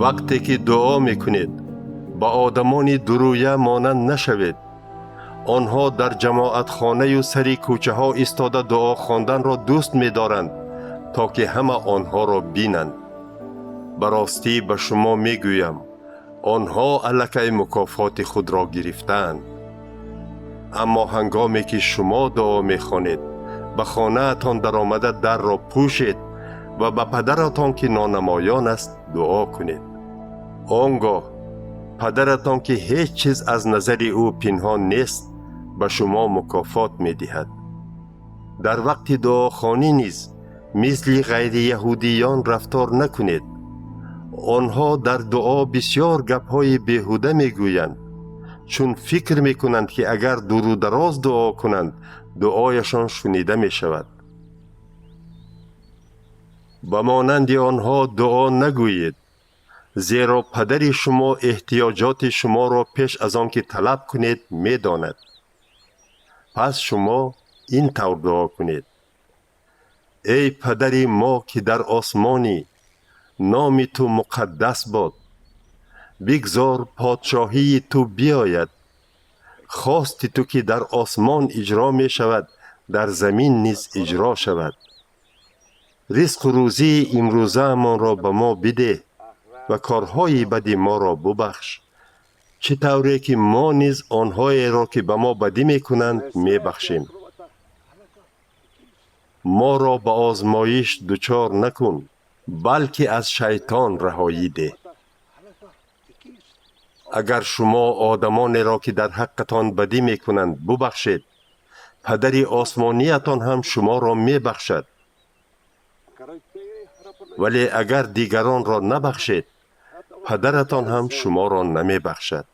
Вақте ки дуо мекунед, ба одамони дурӯя монанд нашавед. Онҳо дар ҷамоатхонаю сари кӯчаҳо истода дуо хонданро дӯст медоранд, то ки ҳама онҳоро бинанд. Ба ростӣ ба шумо мегӯям, онҳо аллакай мукофоти худро гирифтаанд. Аммо ҳангоме ки шумо дуо мехонед, ба хонаатон даромада дарро пӯшед ва ба падаратон, ки нонамоён аст, дуо кунед. Он гоҳ падаратон, ки ҳеҷ чиз аз назари ӯ пинҳон нест, ба шумо мукофот медиҳад. Дар вақти дуохонӣ низ мисли ғайрияҳудиён рафтор накунед. Онҳо дар дуо бисьёр гапҳои беҳуда мегӯянд, чун фикр мекунанд, ки агар дуру дароз дуо кунанд, дуояшон шунида мешавад. Ба монанди онҳо дуо нагӯед, зеро падари шумо эҳтиёҷоти шуморо пеш аз он ки талаб кунед, медонад. Пас шумо ин тавр дуо кунед: «Эй падари мо, ки дар осмонӣ, номи ту муқаддас бод. Бигзор подшоҳии ту биёяд. Хости ту, ки дар осмон иҷро мешавад, дар замин низ иҷро шавад. Ризқу рӯзии имрӯзаамонро ба мо бидеҳ ва корҳои бади моро бубахш, чӣ тавре ки мо низ онҳоеро, ки ба мо бадӣ мекунанд, мебахшем. Моро ба озмоиш дучор накун, балки аз шайтон раҳоӣ деҳ». Агар шумо одамонеро, ки дар ҳаққатон бадӣ мекунанд, бубахшед, падари осмониятон ҳам шуморо мебахшад. Вале агар дигаронро набахшед, падаратон ҳам шуморо намебахшад.